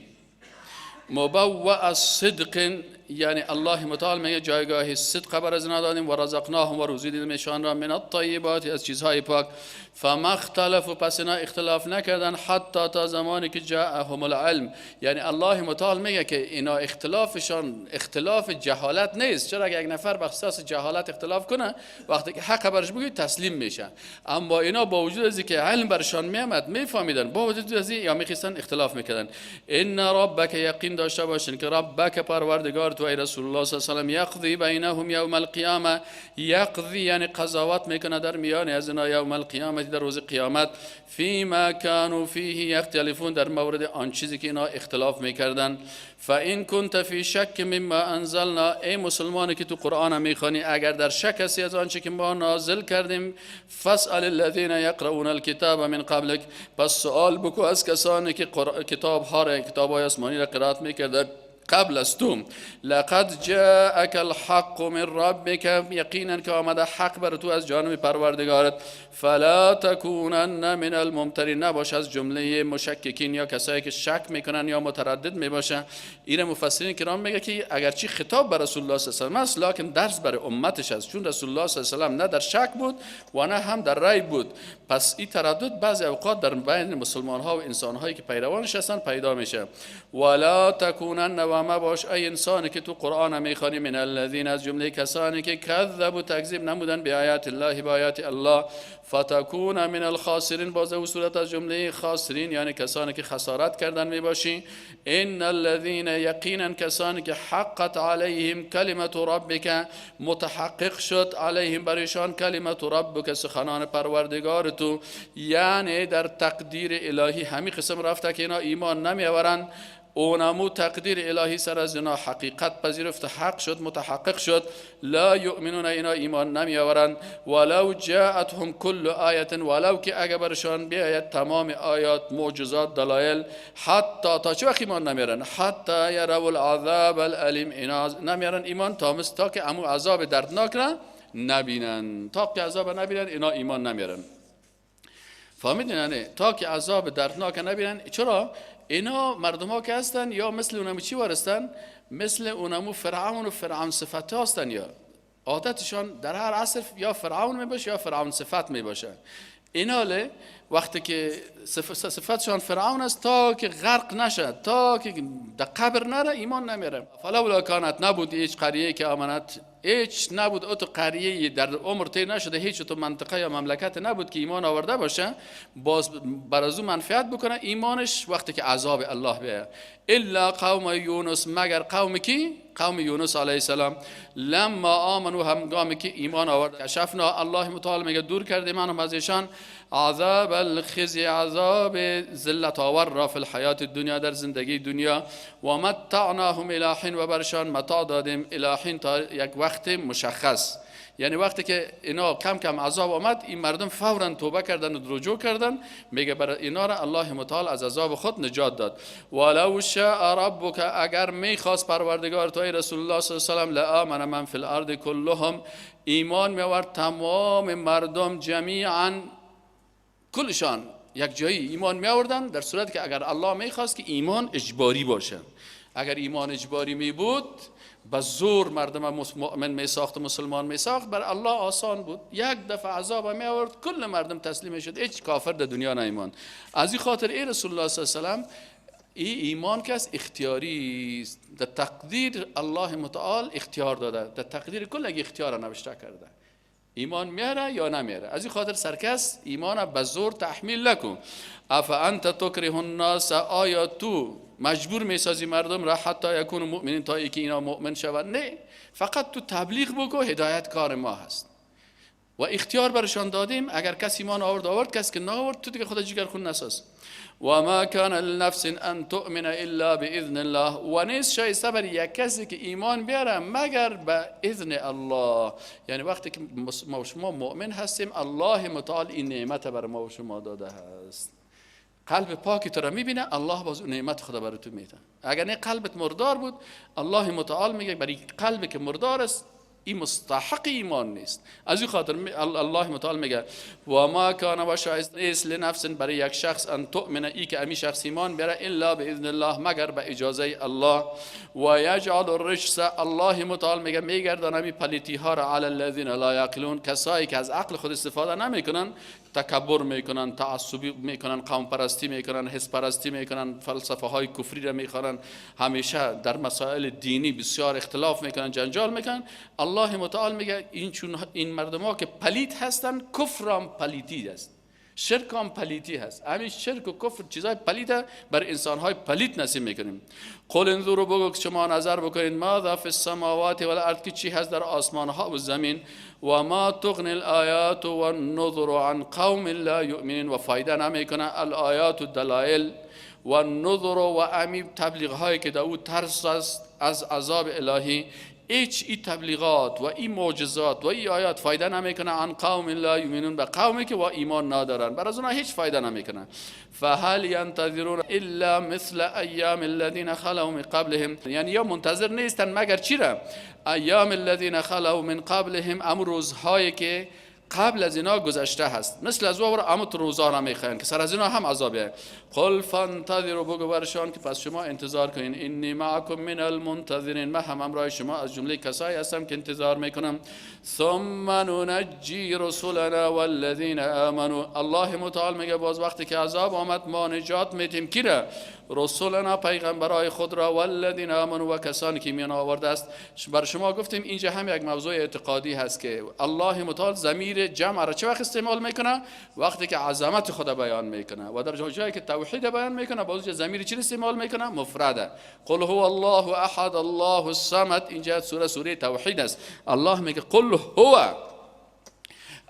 مبوأ صدق یعنی الله متعال میگه جایگاه صدق بر از اینا دادیم، و رزقناهم و روزی دیدیم ایشان را، من الطیبات از چیزهای پاک، فما اختلفوا پس اینا اختلاف نکردن، حتی تا زمانی که جاءهم العلم. یعنی الله متعال میگه که اینا اختلافشان اختلاف جهالت نیست. چرا که یک نفر به اختصاص جهالت اختلاف کنه وقتی که حق برش بگی تسلیم میشه، اما اینا با وجود از که علم برشان میامد میفهمیدن، با وجود از یا میخواستن اختلاف میکردن. ان ربک یقین داشته باشین که ربک پروردگار تو ای رسول الله صلی الله علیه و سلم یقضی بینهم یوم القیامه، یقضی یعنی قضاوت میکنه در میان از اینا یوم القیامه در روز قیامت، فیما کانوا فیه یختلفون در مورد آن چیزی که اینا اختلاف میکردن. فان كنت فی شک مما انزلنا، ای مسلمانی که تو قرآن میخوانی اگر در شک هستی از آنچه که ما نازل کردیم، فاسأل الذین یقرؤون الکتاب من قبلک، پس سوال بکو از کسانی که کتاب ها را، کتاب های آسمانی را قرائت میکردن قبل از تو. لقد جاءك الحق من ربك، یقینا که آمده حق بر تو از جانب پروردگارت، فلا تکونن من الممترین، نباش از جمله مشککین یا کسایی که شک میکنن یا متردد میباشن. این مفسرین کرام میگه که اگرچه خطاب بر رسول الله صلی الله علیه و سلم است، لکن درس بر امتش است، چون رسول الله صلی الله علیه و سلم نه در شک بود و نه هم در ریب بود. پس این تردد بعضی اوقات در بین مسلمان ها و انسان هایی که پیروانش هستن پیدا میشه. ولا تکونن و مباش ای انسانی که تو قرآن میخوانی، من الذین از جمله کسانی که کذبوا تکذیب نمودن به آیات الله به آیات الله، فتکون من الخاسرین، باز او صورت از جمله خاسرین یعنی کسانی که خسارت کردن میباشی. ان الذین یقینا کسانی که حقت علیهم کلمة ربک، متحقق شد علیهم برایشان کلمة ربک سخنان پروردگار تو، یعنی در تقدیر الهی همی قسم رفته که اینا ایمان نمیآورند، اونمو تقدیر الهی سر از اینا حقیقت پذیرفت، حق شد، متحقق شد. لا یؤمنون اینا ایمان نمیآورند. ولو جاءتهم کل آیت، ولو که اگر برشان بیاید تمام آیات، معجزات، دلایل، حتی تا چه وقت ایمان نمیارن؟ حتی یروا العذاب الالیم، اینا نمیارن ایمان تا که امو عذاب دردناک را نبینن، تا که عذاب نبینن اینا ایمان نمیارن. فهمیدین؟ یعنی تا که عذاب دردناک نبینن. چرا؟ اینا مردم ها که هستن یا مثل اونمو چی وارستن؟ مثل اونمو فرعون و فرعون صفت هستن، یا عادتشان در هر عصر یا فرعون می باشه یا فرعون صفت می باشه. اینا وقتی که صفتشان فرعون است تا که غرق نشه، تا که در قبر نره ایمان نمیره. فلولا کانت نبود هیچ قریه که آمنت، هیچ نبود او تو قریه در عمر تیر نشده، هیچ تو منطقه یا مملکت نبود که ایمان آورده باشه باز بر از او منفعت بکنه ایمانش وقتی که عذاب الله بیاید. الا قوم یونس، مگر قوم کی؟ قوم یونس علیه السلام. لما آمنوا، همگامی که ایمان آورد، کشفنا الله متعال میگه دور کردیم منهم از ایشان عذاب الخزی، عذاب ذلت آور را، فی الحیات الدنیا در زندگی دنیا، و متعناهم الی حین، و برشان متاع دادیم الی حین تا یک وقت مشخص. یعنی وقتی که اینا کم کم عذاب آمد این مردم فورا توبه کردن و رجوع کردن، میگه برای اینا را الله متعال از عذاب خود نجات داد. ولو شاء ربک، اگر میخواست پروردگار تو ای رسول الله صلی الله علیه و سلم، لآمن من فی الارض کلهم، ایمان میآورد تمام مردم جمیعا، کلشان یک جایی ایمان می آوردن، در صورت که اگر الله میخواست که ایمان اجباری باشه، اگر ایمان اجباری می بود به زور مردم مؤمن می ساخت و مسلمان می ساخت، بر الله آسان بود، یک دفعه عذاب می آورد کل مردم تسلیم شد، هیچ کافر در دنیا نیمان. از این خاطر ای رسول الله صلی الله علیه و سلم ای ایمان که است اختیاری است، در تقدیر الله متعال اختیار داده، در تقدیر کل یک اختیار نوشته کرده، ایمان میاره یا نمیاره. از این خاطر سرکس ایمان به زور تحمیل نکن. افانت تکره الناس، آیا تو مجبور میسازی مردم را حتی یکون مؤمنین، تا اینکه اینا مؤمن شوند؟ نه، فقط تو تبلیغ بکو، هدایت کار ما هست و اختیار برشان دادیم. اگر کسی ایمان آورد آورد، کسی که نآورد تو دیگه خدا جگر خون نساز. و ما کان لنفس ان تؤمن الا باذن الله، و نیست شایسته بر یک کسی که ایمان بیاره مگر به اذن الله. یعنی وقتی که ما و شما مؤمن هستیم الله متعال این نعمت بر ما و شما داده هست. قلب پاکی تو را میبینه الله باز اون نعمت خدا برای تو میده. اگر نه قلبت مردار بود الله متعال میگه برای قلبی که مردار است این مستحق ایمان نیست. از این خاطر الله متعال میگه و ما کان و شایست نیست لنفس برای یک شخص ان تؤمن، ای که امی شخص ایمان بیاره، الا باذن الله، مگر به اجازه الله. و یجعل الرجس، الله متعال میگه میگردن امی پلیتی ها را علی الذین لا یعقلون، کسایی که از عقل خود استفاده نمیکنن، تکبر میکنن، تعصبی میکنن، قوم پرستی میکنن، حس پرستی میکنن، فلسفه های کفری را میخوانن، همیشه در مسائل دینی بسیار اختلاف میکنن، جنجال میکنن. الله متعال میگه این چون این مردم ها که پلیت هستن، کفر هم پلیتی است، شرک هم پلیتی هست. همین شرک و کفر چیزای پلیت بر انسان های پلیت نصیب میکنیم. قل انظروا، بگو که شما نظر بکنید، ماذا فی السماوات والارض، که چی هست در آسمان ها و زمین. و ما تغنی الآیات والنذر عن قوم لا یؤمنون، و فایده نمیکنه الآیات و دلائل و النذر و امی تبلیغ هایی که در او ترس است از عذاب الهی. هیچ ای تبلیغات و ای معجزات و ای آیات فایده نمیکنه عن قوم لا یؤمنون، به قومی که با ایمان ندارن، بر از اونها هیچ فایده نمیکنه. فهل ینتظرون الا مثل ایام الذین خلو من قبلهم، یعنی یا منتظر نیستن مگر چی را؟ ایام الذین خلو من قبلهم، ام روزهایی که قبل از اینا گذشته هست، مثل از او امو روزا را میخواین که سر از اینا هم عذابه. قل فانتظروا، بگو برشان که پس شما انتظار کنین، انی معکم من المنتظرین، من هم همراه شما از جمله کسایی هستم که انتظار میکنم. ثم ننجی رسولنا والذین آمنوا، الله متعال میگه باز وقتی که عذاب آمد ما نجات میتیم کی را؟ رسولنا، پیغمبرای خود را، والذین آمنوا، و کسانی که ایمان آورده است. بر شما گفتیم اینجا هم یک موضوع اعتقادی هست که الله متعال ضمیر جمع را چه وقت استعمال میکنه؟ وقتی که عظمت خود بیان میکنه، و در جایی که توحید بیان میکنه باز ضمیر چی استعمال میکنه؟ مفرده. قل هو الله احد الله الصمد، اینجا سوره توحید است. الله میگه قل هو،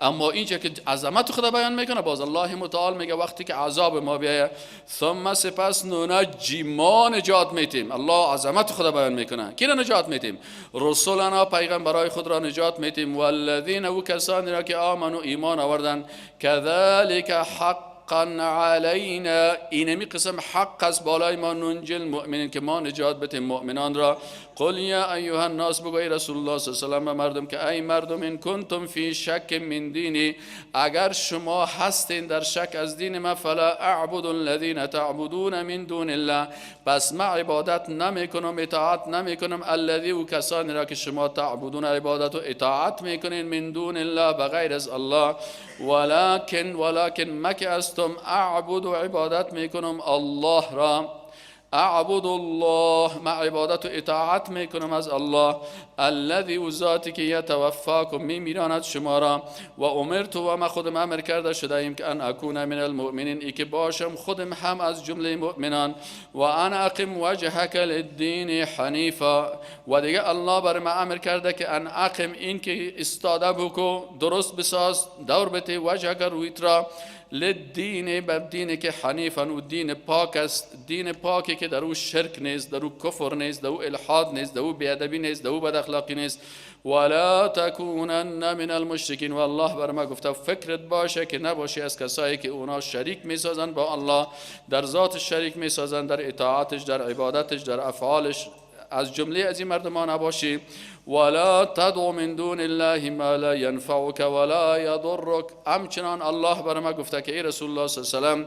اما اینجا که عظمت خدا بیان میکنه باز الله متعال میگه وقتی که عذاب ما بیاید، ثم سپس ننجی، ما نجات میتیم. الله عظمت خدا بیان میکنه، کی را نجات میتیم؟ رسولنا، پیغمبرای خود را نجات میتیم، والذین، و کسانی را که آمنوا، ایمان آوردن. کذلک حقا علینا، اینمی قسم حق است بالای ما، ننجی المؤمنین، که ما نجات بتیم مؤمنان را. قل یا ایها الناس، بگو ای رسول الله صلی الله علیه و سلم مردم که ای مردم، ان کنتم فی شک من دینی، اگر شما هستین در شک از دین ما، فلا اعبد الذین تعبدون من دون الله، پس ما عبادت نمی کنم، اطاعت نمی کنم، الذی، و کسانی را که شما تعبدون، عبادت و اطاعت میکنین، من دون الله، بغیر از الله. ولکن مکه استم، اعبد، و عبادت میکنم الله را، اعبد الله، ما عبادت و اطاعت میکنم از الله، الذی، و ذاتی که یتوفاکم، میمیراند شما را. و امرت، و ما خودم امر کرده شده ایم که ان اکون من المؤمنین، ای که باشم خودم هم از جمله مؤمنان. و ان اقم وجهک للدین حنیفا، و دیگه الله بر ما امر کرده که ان اقم، این که استاده بکو، درست بساز، دور بته، وجهک، رویت را، للدین، به دین که حنیفا، و دین پاک است، دین پاکی که در او شرک نیست، در او کفر نیست، در او الحاد نیست، در او بیادبی نیست، در او بد اخلاقی نیست. ولا تکونن من المشرکین، و الله بر ما گفته فکرت باشه که نباشی از کسایی که اونا شریک میسازن با الله، در ذات شریک میسازن، در اطاعتش، در عبادتش، در افعالش، از جمله از این مردمان نباشی. ولا تدع من دون الله ما لا ينفعك ولا يضرك، همچنان الله بر ما گفته که ای رسول الله صلی الله علیه و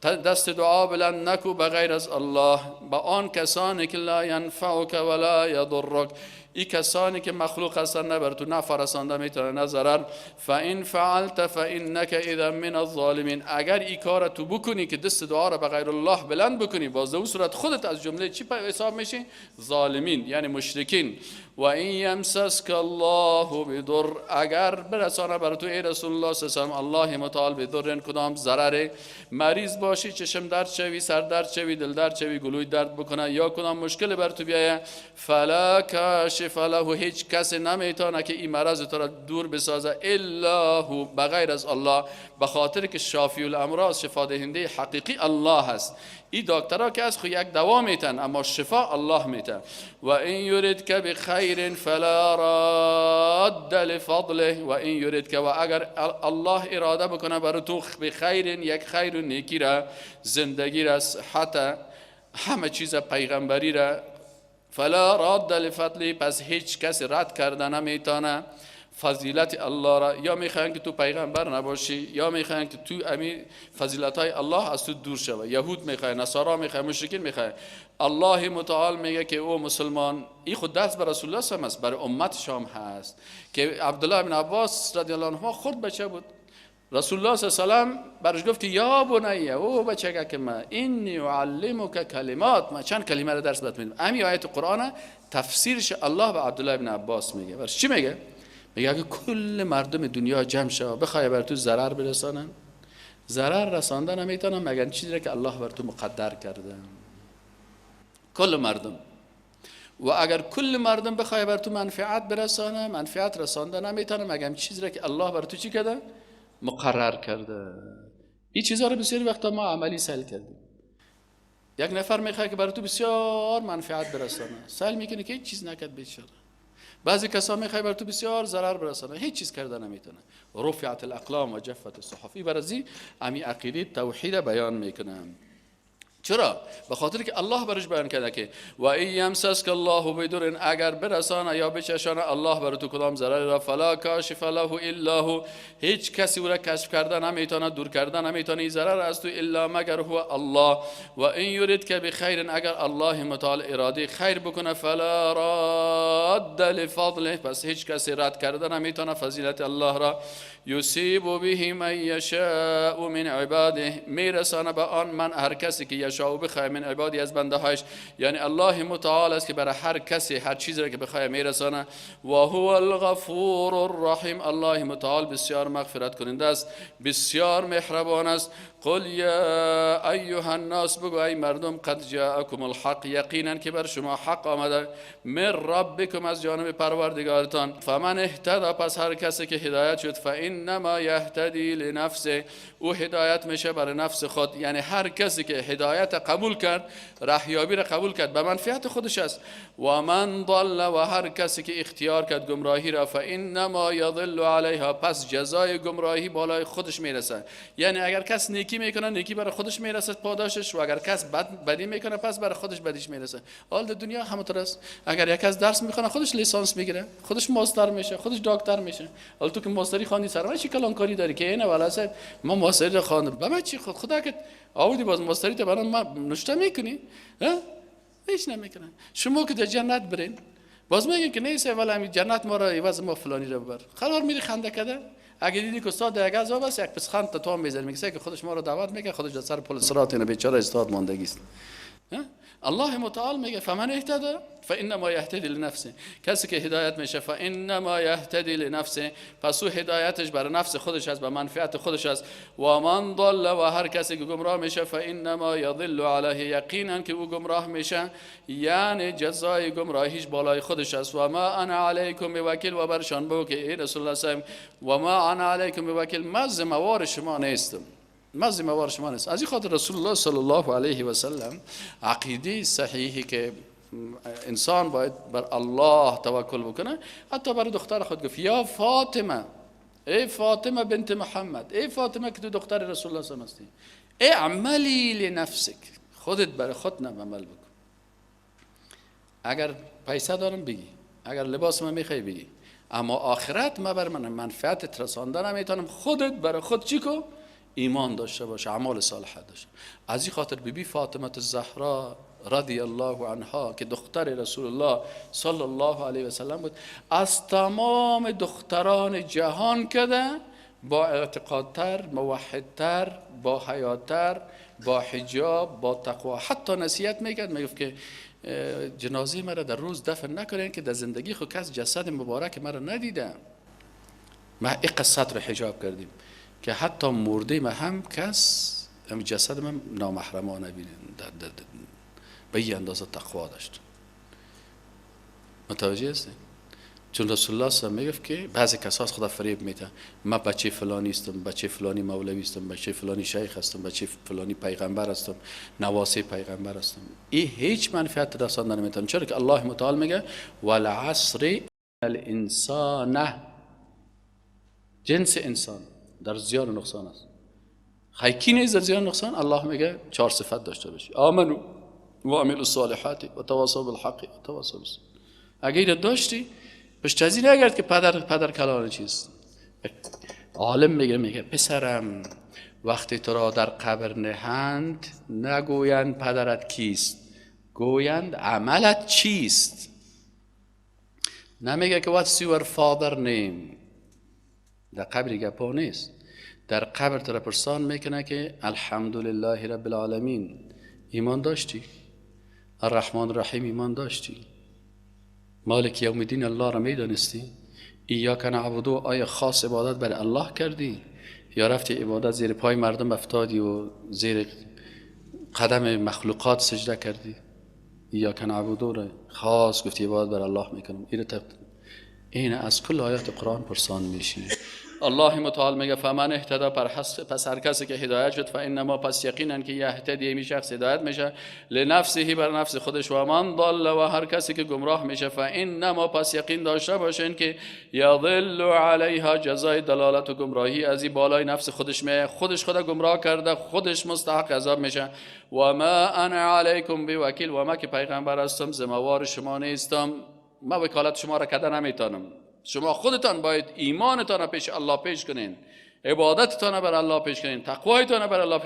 سلم دست دعا بلند نکو بغیر از الله با آن کسانی که لا ينفعك ولا يضرك، ای کسانی که مخلوق هستن، نه بر تو نفع رسانده میتونه نه ضرر. فان فعلت فانک اذا من الظالمین، اگر ای کار تو بکنی که دست دعا را به غیر الله بلند بکنی، باز در صورت خودت از جمله چی حساب میشی؟ ظالمین، یعنی مشرکین. و این یمسسک الله بضر، اگر برسانه بر تو ای رسول الله صلی الله علیه و الله متعال بضر، کدام ضرر، مریض باشی، چشم درد شوی، سر درد شوی، دل درد شوی، گلوی درد بکنه، یا کدام مشکل بر تو بیایه، فلا کاشف له، هیچ کس نمیتونه که این مرض تو را دور بسازه، الا هو، بغیر از الله، به خاطر که شافی الامراض، شفا دهنده حقیقی الله هست. این دکترها که از خو یک دوا میتن، اما شفا الله میته. و این یریدک بخیر فلا راد لفضله، و این یریدک، و اگر الله اراده بکنه برای تو بخیر، یک خیر و نیکی را، زندگی را، صحت، همه چیز، پیغمبری را، فلا راد لفضله، پس هیچ کسی رد کرده نمیتونه فضیلت الله را. یا میخواین که تو پیغمبر نباشی، یا میخواین که تو امی فضیلت های الله از تو دور شوه. یهود میخوای، نصارا میخوای، مشرکین میخوای. الله متعال میگه که او مسلمان، این خود درس بر رسول الله هم است، بر امت شام هست که عبدالله بن عباس رضی الله عنه خود بچه بود، رسول الله صلی الله علیه و سلم برش گفت که یا بنیه، او بچه که ما انی اعلمک کلمات، ما چند کلمه را درس بهت میدم. امی آیت قرآن تفسیرش الله به عبدالله بن عباس میگه. برش چی میگه؟ میگه اگه کل مردم دنیا جمع شوه بخوای بر تو ضرر برسانن، ضرر رساندن نمیتونن مگر چیزی که الله بر تو مقدر کرده. کل مردم. و اگر کل مردم بخوای بر تو منفعت برسانه، منفعت رساندن نمیتونن مگر چیزی که الله بر تو چی کرده؟ مقرر کرده. این چیزها رو بسیاری وقتا ما عملی سیل کردیم. یک نفر میخواد که بر تو بسیار منفعت برسانه، سیل میکنه که هیچ چیز نکرد بیچاره. بعضی کسا میخوای بر تو بسیار ضرر برسانه، هیچ چیز کرده نمیتونه. رفعت الاقلام و جفت الصحف. این برازی امی عقیده توحید بیان میکنه. چرا؟ به خاطر که الله برش بیان کرده که و این یمسسک الله بدر، اگر برسانه یا بچشانه الله بر تو کدام ضرر را، فلا کاشف له الا هو، هیچ کسی او را کشف کرده نمیتونه، دور کرده نمیتونه این ضرر از تو، الا مگر هو الله. و این یرید که بخیر، اگر الله متعال اراده خیر بکنه، فلا راد لفضله، پس هیچ کسی رد کرده نمیتونه فضیلت الله را. یصیب به من یشاء من عباده، میرسانه به آن من هر کسی که یشاء بخواه من عبادی، از بنده هایش. یعنی الله متعال است که برای هر کسی هر چیزی را که بخواه میرسانه. و هو الغفور الرحیم، الله متعال بسیار مغفرت کننده است، بسیار مهربان است. قل یا ایها الناس، بگو ای مردم، قد جاءکم الحق، یقینا که بر شما حق آمده، من ربکم، از جانب پروردگارتان. فمن اهتدى، پس هر کسی که هدایت شد، فانما یهتدی لنفسه، او هدایت میشه برای نفس خود. یعنی هر کسی که هدایت قبول کرد، رهیابی را قبول کرد، به منفعت خودش است. و من ضل، و هر کسی که اختیار کرد گمراهی را، فانما یضل علیها، پس جزای گمراهی بالای خودش میرسه. یعنی اگر کس نیکی میکنه، نیکی برای خودش میرسه پاداشش، و اگر کس بدی میکنه، پس برای خودش بدیش میرسه. حال دنیا همونطور است. اگر یک کس درس میخونه، خودش لیسانس میگیره، خودش ماستر میشه، خودش دکتر میشه. حال تو که ماستری خواندی، سر چی کلانکاری داری که اینه والا صاحب ما ماستری رو خواندم، به من چی؟ خدا که آوردی باز ماستری تو برام ما نشته میکنی؟ ها؟ هیچ نمیکنه. شما که در جنت برین، باز میگن که نیست ولی همین جنت ما را عوض ما فلانی رو ببر. قرار میری خنده کده، اگه دیدی که استاد یک عذاب است، یک پسخند تا تو میزنه، میگه که خودش ما رو دعوت میکنه، خودش در سر پل صراط اینه بیچاره استاد ماندگی است. الله متعال میگه فمن اهتدى فانما یهتدی لنفسه، کسی که هدایت میشه فانما یهتدی لنفسه، پس او هدایتش برای نفس خودش است، به منفعت خودش است. و من ضل، و هر کسی که گمراه میشه، فانما یضل علیه، یقینا که او گمراه میشه، یعنی جزای گمراهیش بالای خودش است. و ما انا علیکم بوکیل، و برشان بگو که ای رسول الله صلی و ما انا علیکم بوکیل، من ذمه وار شما نیستم، من ذمه وار شما نیست. از این خاطر رسول الله صلی الله علیه و سلم عقیده صحیحی که انسان باید بر الله توکل بکنه، حتی برای دختر خود گفت یا فاطمه، ای فاطمه بنت محمد، ای فاطمه که تو دختر رسول الله صلی الله علیه و سلم هستی، اعملی لنفسک، خودت برای خود نه عمل بکن. اگر پیسه دارم بگی، اگر لباس من میخوای بگی، اما آخرت ما بر من منفعت رساندن نمیتونم، خودت برای خود چی کو؟ ایمان داشته باشه، اعمال صالحه داشته. از این خاطر بیبی فاطمه الزهرا رضی الله عنها که دختر رسول الله صلی الله علیه و سلم بود، از تمام دختران جهان کده با اعتقادتر، موحدتر، با حیاتر، با حجاب، با تقوا. حتی نصیحت میکرد، میگفت که جنازه مرا در روز دفن نکنین که در زندگی خود کس جسد مبارک مرا ندیده. ما این سطر حجاب کردیم که حتی مرده ما هم کس هم جسد من نامحرمانه بینه. به این اندازه تقوا داشت. متوجه هستی؟ چون رسول الله صلی الله علیه و میگفت که بعضی کساس خدا فریب میده، من بچه فلانی هستم، بچه فلانی مولوی هستم، بچه فلانی شیخ هستم، بچه فلانی پیغمبر هستم، نواسه پیغمبر هستم. این هیچ منفعت رساندن نمیتونه. چرا که الله متعال میگه والعصر الانسان، جنس انسان در زیان و نقصان است. خیکی نیست در زیان و نقصان. الله میگه چهار صفت داشته باشی: آمنو، و عملوا الصالحات و تواصوا بالحق و تواصوا بالصبر. اگه داشتی پشت از این نگرد که پدر کلان چیست. عالم میگه پسرم وقتی تو را در قبر نهند نگویند پدرت کیست، گویند عملت چیست. نمیگه که what's your father name. در قبر گپا نیست. در قبر تو را پرسان میکنه که الحمدلله رب العالمین ایمان داشتی، الرحمن الرحیم ایمان داشتی، مالک یوم الدین الله را میدانستی، ایاک نعبد آیا خاص عبادت بر الله کردی یا رفتی عبادت زیر پای مردم افتادی و زیر قدم مخلوقات سجده کردی؟ ایاک نعبد را خاص گفتی عبادت بر الله میکنم. این از کل آیات قرآن پرسان میشی. الله متعال میگه فمن اهتدى، پس هر کسی که هدایت شد، فانما پس یقینا که یهتدی می شخص هدایت میشه، لنفسه بر نفس خودش، و من ضل و هر کسی که گمراه میشه، فانما پس یقین داشته باشین که یضل علیها، جزای دلالت و گمراهی از این بالای نفس خودش می، خودش خود گمراه کرده، خودش مستحق عذاب میشه. و ما انا علیکم بوکیل، و ما که پیغمبر هستم ذمه‌وار شما نیستم، ما وکالت شما را کده نمیتونم. شما خودتان باید ایمانتان را پیش الله پیش کنین، عبادتتان را بر الله پیش کنین، تقوایتان را بر الله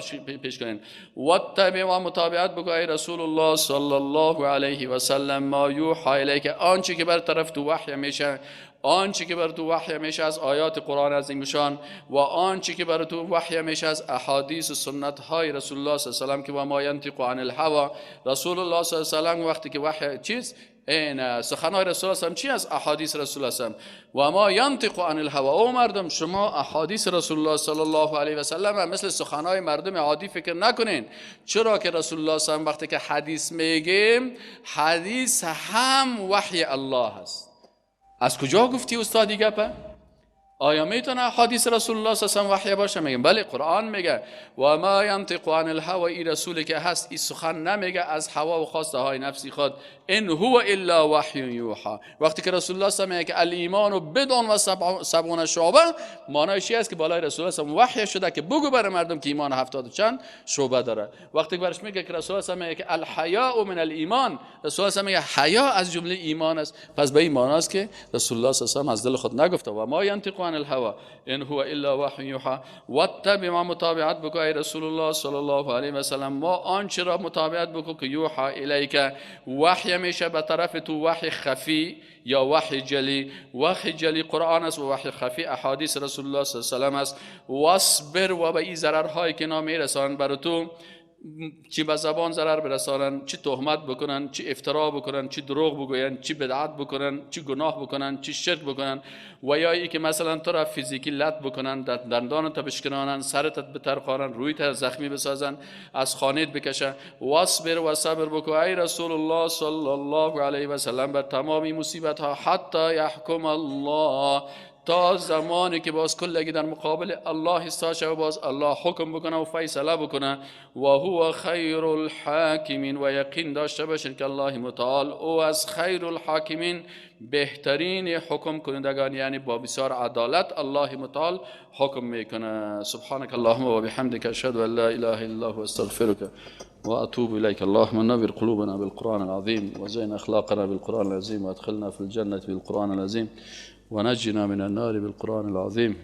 پیش کنین. واتبع و متابعت بکن ای رسول الله صلی الله علیه و سلم ما یوحی الیک، آنچه که بر طرف تو وحی میشه، آنچه که بر تو وحی میشه از آیات قرآن عظیم شان، و آنچه که بر تو وحی میشه از احادیث و سنت های رسول الله صلی الله علیه و سلم که و ما ینطق عن الهوی. رسول الله صلی الله علیه و سلم وقتی که وحی چیز این سخنهای رسول الله چی از احادیث رسول الله و ما ینطق عن الهوی. او مردم شما احادیث رسول الله صلی الله علیه و سلم مثل سخنهای مردم عادی فکر نکنین، چرا که رسول الله صلی الله علیه و وقتی که حدیث میگیم حدیث هم وحی الله است. از کجا گفتی استادی گپه؟ آیا میتونه حدیث رسول الله صلی الله علیه و وحی باشه؟ میگم بله، قرآن میگه و ما ینطق عن الهوی، ای رسولی که هست این سخن نمیگه از هوا و خواسته های نفسی خود، ان هو الا وحی یوحی. وقتی که رسول الله صلی الله علیه و میگه که الایمان بضع و سبعون شعبه، معنیش است که بالای رسول الله صلی الله علیه و وحی شده که بگو برای مردم که ایمان 70 چند شعبه داره. وقتی که برش میگه که رسول الله صلی الله علیه و میگه که الحیاء من الایمان، رسول الله صلی الله علیه و میگه حیا از جمله ایمان است. پس به این معنی است که رسول الله صلی الله علیه و از دل خود نگفته و ما ینطق عن الهوى ان هو الا وحی یوحی. واتبع ما متابعت بکو ای رسول الله صلی الله علیه و سلم، ما آنچه را متابعت بکو که یوحی الیک، وحی میشه به طرف تو، وحی خفی یا وحی جلی. وحی جلی قرآن است و وحی خفی احادیث رسول الله صلی الله علیه و سلم است. واصبر و به این ضررهایی که نامیرسان بر تو، چی به زبان ضرر برسانن، چی تهمت بکنن، چی افترا بکنن، چی دروغ بگوین، چی بدعت بکنن، چی گناه بکنن، چی شرک بکنن، و یا ای که مثلا تو را فیزیکی لط بکنن، دندانت بشکنانن، سرت بترقانن، رویت زخمی بسازن، از خانهت بکشن. واصبر و صبر بکن ای رسول الله صلی الله علیه و سلم بر تمام مصیبت ها، حتی یحکم الله، تا زمانی که باز کلگی در مقابل الله ایستاد شود، باز الله حکم بکنه و فیصله بکنه. و هو خیر الحاکمین، و یقین داشته باشین که الله متعال او از خیر الحاکمین، بهترین حکم کنندگان، یعنی با بسیار عدالت الله متعال حکم میکنه. سبحانك اللهم و بحمدك اشهد ان لا اله الا هو استغفرك وأتوب إليك. اللهم نور قلوبنا بالقرآن العظيم، وزين أخلاقنا بالقرآن العظيم، وأدخلنا في الجنة بالقرآن العظيم، ونجنا من النار بالقرآن العظيم.